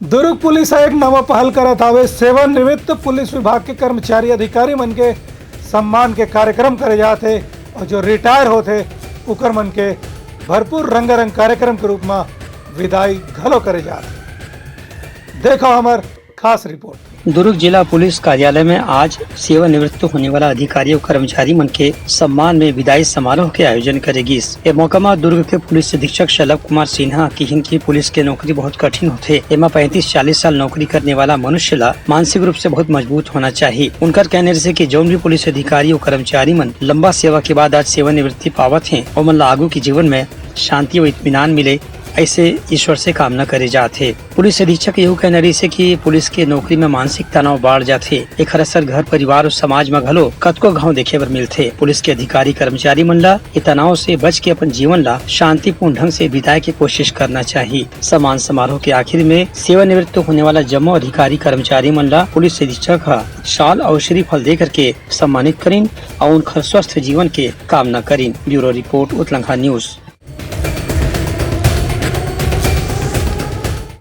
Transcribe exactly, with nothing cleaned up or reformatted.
Durg police ह एक नवा पहल करत हावे। सेवानिवृत्त पुलिस विभाग के कर्मचारी अधिकारी मन के सम्मान के कार्यक्रम करे जात हे अउ जो रिटायर होथे, उकर मन के भरपूर रंगारंग कार्यक्रम के रूप म विदाई घलो करे जात हे। देखो हमर खास रिपोर्ट। दुर्ग जिला पुलिस कार्यालय में आज सेवानिवृत्त होने वाला अधिकारी अउ कर्मचारी मन के सम्मान में विदाई समारोह के आयोजन करे गिस। ए मौका म दुर्ग के पुलिस अधीक्षक शलभ कुमार सिन्हा किहिन कि पुलिस के नौकरी बहुत कठिन होथे। एमा पैंतीस चालीस साल नौकरी करने वाला मनुष्य ला मानसिक रूप से बहुत मजबूत होना चाहिए। उनकर कहने रहिसे कि जौन भी पुलिस अधिकारी अउ कर्मचारी मन लंबा सेवा के बाद आज सेवानिवृत्ति पावत हें, ओमन ला आगू के जीवन में शांति अउ इत्मीनान मिले, ऐसे ईश्वर से कामना करे जात हे। पुलिस अधीक्षक यहू कहना रहिसे कि पुलिस के नौकरी में मानसिक तनाव बाढ़ जाथे। एखर असर घर, परिवार अउ समाज म घलो कतको घांव देखे बर मिलथे। पुलिस के अधिकारी कर्मचारी मन ला ए तनाव से बच के अपन जीवन ला शांतिपूर्ण ढंग से बिताए के कोशिश करना चाही। सम्मान समारोह के आखिर में सेवानिवृत्त होने वाला जम्मो अधिकारी कर्मचारी मन ला पुलिस अधीक्षक ह शाल अउ श्रीफल दे करके सम्मानित करिन अउ उनखर स्वस्थ जीवन के कामना करिन। Bureau report, Utlangha news.